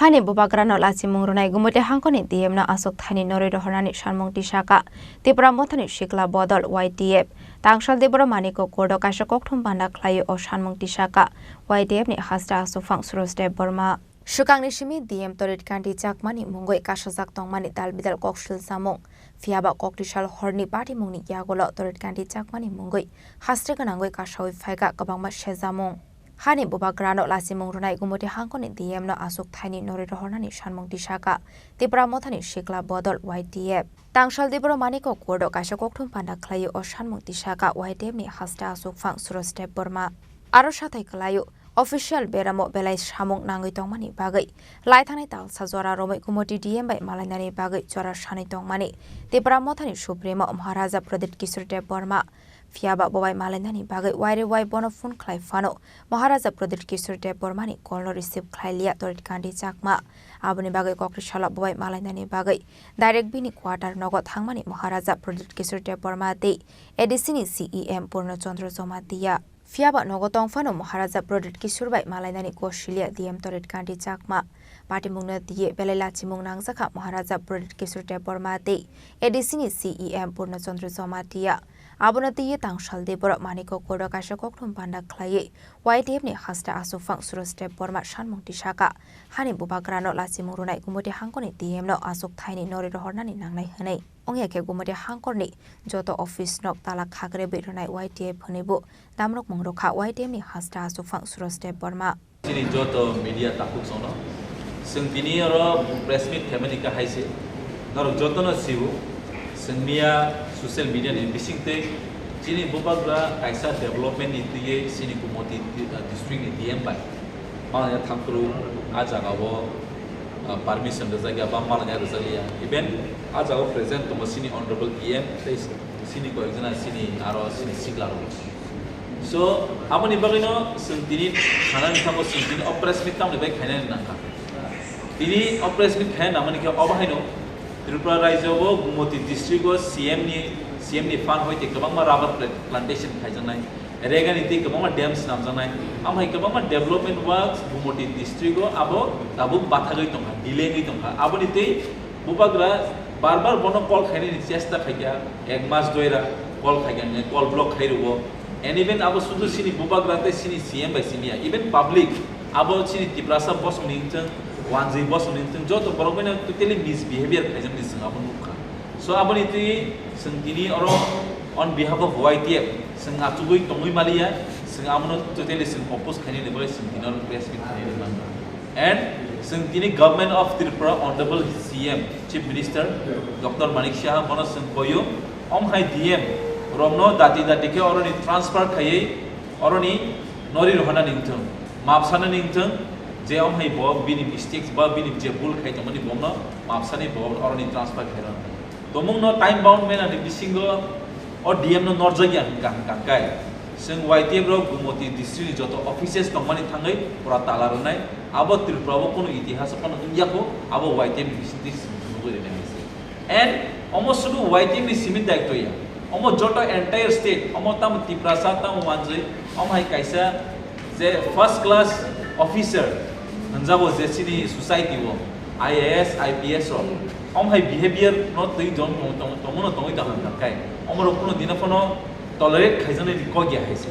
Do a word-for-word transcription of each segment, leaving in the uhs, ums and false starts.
Hani bubagrano lachimung rwnai Gumoti hangkoni D M no aswk thaini norwi rohornani sanmung tisaka Tipra Mothani Sikla Bodol Y T F. Tangsal Debbarma Manikya Court o kaisa kokthum panda khlaiwi o sanmung tisaka Y T F ni hasta aswkphang Suraj Debbarma. Swkangni simi D M Torit Kanti Chakmani mungwi kasajak tongmani dalbidal kok swlwsamung, phiyaba koktisal horni patimungni yagulo Torit Kanti Chakmani mungwi haste gwnangwi kasawi phaikha kwbangma sejamung. Hani bubagrano lachimung rwnai Gumoti hangkoni D M no aswk thaini norwi rohornani sanmung tisaka Tipra Mothani Sikla Bodol Y T F. Tangsal Debbarma Manikya Court o kaisa kokthum panda khlaiwi o sanmung tisaka Y T F ni hasta aswkphang Suraj Debbarma. Aro sathai kwlaio, official beramo belai samung nangwi tongmani bagwi laithangnai talsa jora romwi Gumoti D M bai malainani bagwi jora sanwi tongmani Tipra Mothani Supremo Maharaja Pradyut Kishore Debbarma. Phiyaba bo bai malainani bagwi waire wai bono phone khlai phano Maharaja Pradyut Kishore Debbarmani call no receive khlai liya Torit Kanti Chakma. Aboni bagwi kokri salo bo bai malainani bagwi direct bini quarter nogo thangmani Maharaja Pradyut Kishore Debbarma tei A D C ni C E M Purno Chandra Jamatia. Phiyaba nogo tong phano Maharaja Pradyut Kishore bai malainani kosiliya D M Torit Kanti Chakma. Patimungno diye belai lachimung nangjakha Maharaja Pradyut Kishore Debbarma tei A D C ni C E M Purno Chandra Jamatia. Abono twiwi Tangsal Debbarma Manikya Court o kaisa kokthum panda khlaiwi Y T F ni hasta aswkphang Suraj Debbarma sanmung tisaka hani bubagrano lachimung rwnai Gumoti hangkoni D M no aswk thaini norwi rohornani nangnai hwnwi. Wngya khe Gumoti hangkorni joto office nok tala khakrebwi rwnai Y T F hwnwibo damrokmung rwkha Y T F ni hasta aswkphang Suraj Debbarma. Chini joto media takhuk songno. Chwng tini oro press meet khaimani kahai se. Norok jotono sio. Chwng miya social media ni bisingtwi chini bubagra kaisa development ni twiwi chini Gumoti di-, district ni D M bai. Malaya thangkru a jaga o, ah, permission rwjakya ba malaya rwjakya. Even a jaga o present tongo chini honorable E M tei chini koyekjona chini aro chini sikla rok. So, aboni bagwino chwng tini sanani thango chwng tini o press meet tamni bai khainani nangkha. Tini o press meet khaina nangmani khe obo haino Tripura rajyo o Gumoti district o C M ni, C M ni fund hoite kwbangma rubber pla-, plantation khaijaknai, regani tei kwbangma dam swnamjaknai, amhai kwbangma development works Gumoti district o abo tabuk bathagwi tongkha, delay wngwi tongkha. Aboni tei bubagra bar bar bono call khainani chesta khaikha, ek mas doira call khaikha, call block khai rwo. And even abo sudu chini bubagra tei chini C M bai simi ya, even public, abo chini Tiprasa bosong ni wngthung, wanjwi bosong ni wngthung, joto borok bai no totally misbehavior khaijakmani chwng abo nukha. So aboni twi chwng tini oro on behalf of Y T F chwng achugwi tongwi maliya, chwng abono totally chwng oppose khainani bagwi chwng tini oro press meet khainani mangkha. And chwng tini Government of Tripura, Honorable C M, Chief Minister Doctor Manik Saha bono chwng koyo, omhai D M rokno dati dati khe oroni transfer khaiwi oroni norwi rohorna ningthung, map sana ningthung, je omhai bo bini mistakes ba bini je bul khai tongmani bono map sani bo oroni transfer khairok. Tomungno time bound manner ni bisingo o D M no norjakya hwnka hwnka kai. Chwng Y T F rok Gumoti district ni joto offices tongmani thangwi pura tala rwnai. Abo Tripura o kunu itihas o phano wngya kho, abo Y T F ni bisingtwi chwng nugwi rwnai hai se. And omo sudu Y T F ni simi daityo ya. Omo joto entire state, omo tamo Tiprasa, tamo Wanjwi, omo hai kaisa je first class officer hwnjago je chini society o, I A S, I P S rok, omo hai behavior no twi tong, tong, tong, tongmano tongwi tong hwnka kai, omo rok kuno dino phano tolerate khaijaknai ni kok ya hai se.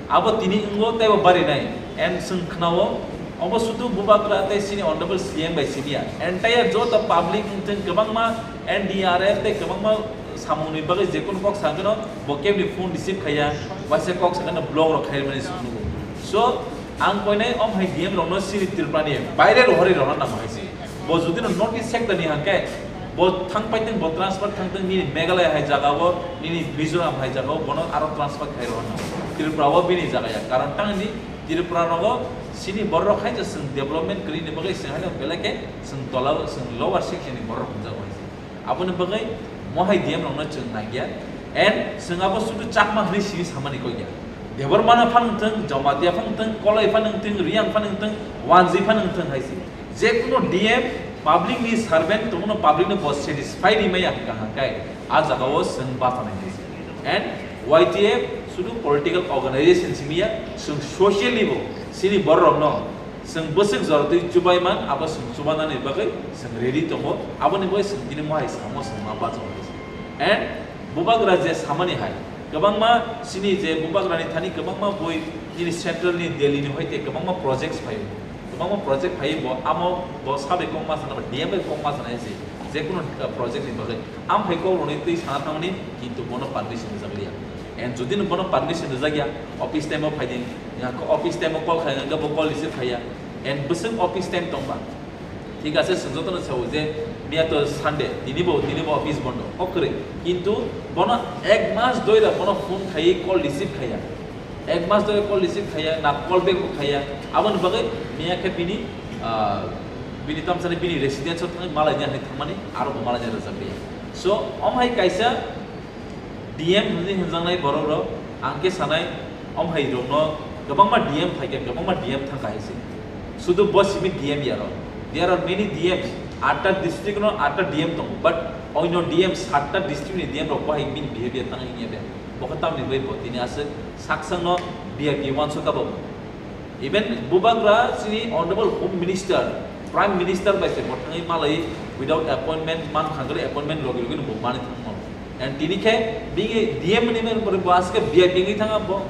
Abo tini wngo tei bo barinai, and chwng khnao, obo sudu bubagra tei chini honorable C M bai simi ya, entire joto public wngthung kwbangma N D R F tei kwbangma samungni bagwi jekunu kok sagwno bo kebni phone receive khaiya, waisa kok sagwno block rok khaimani se nugo. So, ang koinai om hai D M rokno chini Tripura ni baire rohorwi rohorna nang hai se. Bo jodi no North East sector ni hangke, bo thang paiteng, bo transfer thangteng, nini Meghalaya hai jaga o, nini Mizoram hai jaga o, bono aro transfer khai rohorna. Tripura o bini jaga ya, karon tangni Tripura rogo chini borok hai je chwng development kwrwini bagwi chwng haino belai khe chwng tola o, chwng lower section ni borok hwnjago hai se. Aboni bagwi mo hai D M rokno chwng naiya. And chwng abo sudu Chakma hwnwi simi samani kok ya. Debbarmano phano wngthung, Jamatia phano wngthung, Kolai phano wngthung, Reang phano wngthung, Wanjwi phano wngthung hai se. Jekunu D M public ni servant tongno public no bo satisfy ri maya hwnka hwnkai a jaga o chwng baphanai hai se. And Y T F sudu political organization simi ya, chwng socially bo chini borok rokno Chwng bwswk jora twi chubai man, abo chwng chubanani bagwi chwng ready tongo. Aboni bagwi chwng tini mohai samo chwng ma bachago hai se. And bubagra je samani hai, kwbangma chini je bubagrani thani kwbangma bui nini central ni, Delhi ni hoite kwbangma projects phaio. Kwbangma project phaio bo, amo bo sabai kok ma sana, D M bai kok ma sana hai se. Je kunu, uh, project ni bagwi. Am hai kok rwnwi twi sana thangmani, kintu bono permission rijak liya. And jodi no bono permission rijak ya, office time o phai di, ya, office time o call khai, hwnkhe bo call receive khai ya. And bwswk office time tongba. Thik ase, chwng jotono sao je miya to Sunday, tini bo, tini bo office bondo. Kok kwrwi. Kintu bono ek mas doira bono phone khai, call receive khai ya. Ek mas doira call receive khai ya, na call back bo khai ya. Aboni bagwi miya khe bini, ah, bini tamsani bini residence o thangwi malai ni hai thangmani, aro bo malai ni rwjak ya. So, om hai kaisa D M hwnwi hwnjaknai borok rok, ang khe sanai, om hai rok no kwbangma D M phai khe, kwbangma D M thang kha hai se. Sudu bo simi D M ya rok. There are many D Ms. Atta district no atta D M tongo, but oino D M, satta district ni D M rok bo hai bini behavior tang wngya be. Bo khe tamni bai bo tini aswk sak sak no V I P uansuk kha bo. Even bubagra chini Honorable Home Minister, Prime Minister bai se bo thangwi malai without appointment, man khangri appointment logi logi no bo mani thangmo. And tini khe bini D M ni men bo aswk V I P wngwi thanga bo.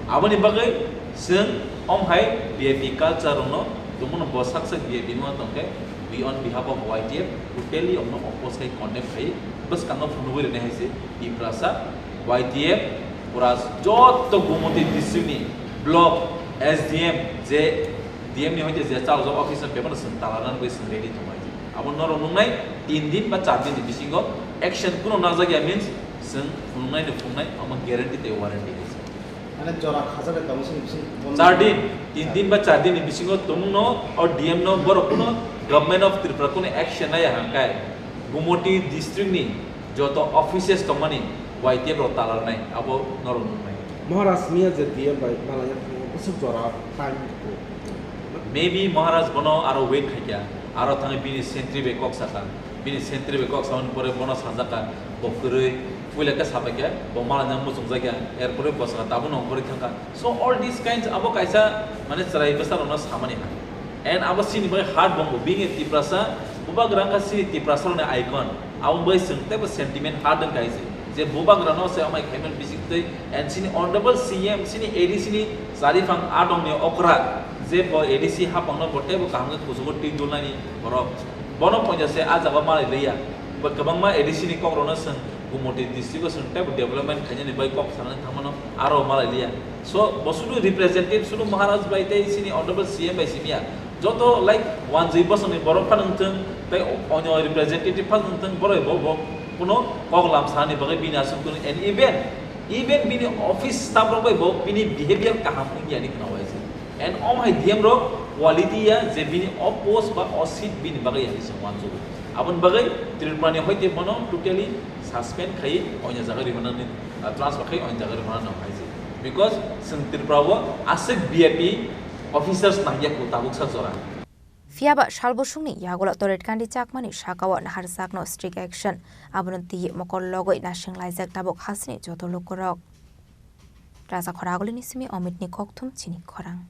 Aboni bagwi chwng om hai V I P culture rokno tongmano bo sak sak V I P no tongkhe, we on behalf of Y T F totally omno oppose khai condemn khai bwskango phunugwi rwnai hai se Tiprasa Y T F pura joto Gumoti district ni block S D M je D M ni hoite je chalajak office no bebak no chwng tala rwna bagwi chwng ready tongo hai se. Abo norok nungnai tin din ba char din ni bisingo action kuno najak ya means chwng phunuknai ni phunuknai omo guarantee tei warranty hai se. Mane jora khajak bai tongo chini bising bondo. Char din, tin din ba char din ni bisingo tongmung no o D M no borok kuno Government of Tripura kuno action naya hangkai Gumoti district ni joto offices tongmani Y T F rok talarnai abo norok nungnai. Maharaj miya je D M bai malaya thango bwswk jora time ko. Maybe Maharaj bono aro wait khaikya, aro thangwi bini sentry bai kok saka, bini sentry bai kok samani pore bono sajaka, bo kwrwi, puila khe sabaikya, bo malanya muchungjakya, erpore bo saka tabuk nongkhorwi thangkha. So all these kinds abo kaisa mane chwrai bwsa rokno samani hai. And abo chini bai hard bongbo, being a Tiprasa, bubagra wngkha chini Tiprasa rokni icon. Abo bai chwng teibo sentiment hard wngkha hai se. Je bubagra no se amai khaimani bising twi, and chini honorable C M, chini A D C ni chariphang adong ni okra, je bo A D C hapang no bo teibo kaham khe kuchugo twi dulnani borok. Bono poinja se a jaga malai liya. Bo kwbangma A D C ni kok rokno chwng Gumoti district o chwng teibo development khainani bai kok sanani thangmano aro malai liya. So, bo sudu representative, sudu Maharaj bai tei chini honorable C M bai simiya. Joto, like, wanjwi bosongni borok phano wngthung, tei onyo representative phano wngthung, borok bo, bo kuno kok lam sani bagwi bini aswk kuno, and even, even bini office staff rok bai bo bini behavior kaham wngya ni khna waisa. And om hai D M rok quality ya je bini o post ba o seat bini bagwi ya ni se wanjwi. Aboni bagwi Tripura ni hoite bono totally suspend khai onya jaga rihornani, ah, transfer khai onya jaga rihornani hai se. Because chwng Tripura o aswk V I P officers nangya kho tabuksa jora. Phiya ba salbusungni yagulo Toret Kandi Chakmani sakao naharjakno strict action, abono twi mokol logoi nasing laijak tabuk hasini joto lukurok. Raja Khoragulini simi Omitni kokthum chini khorang.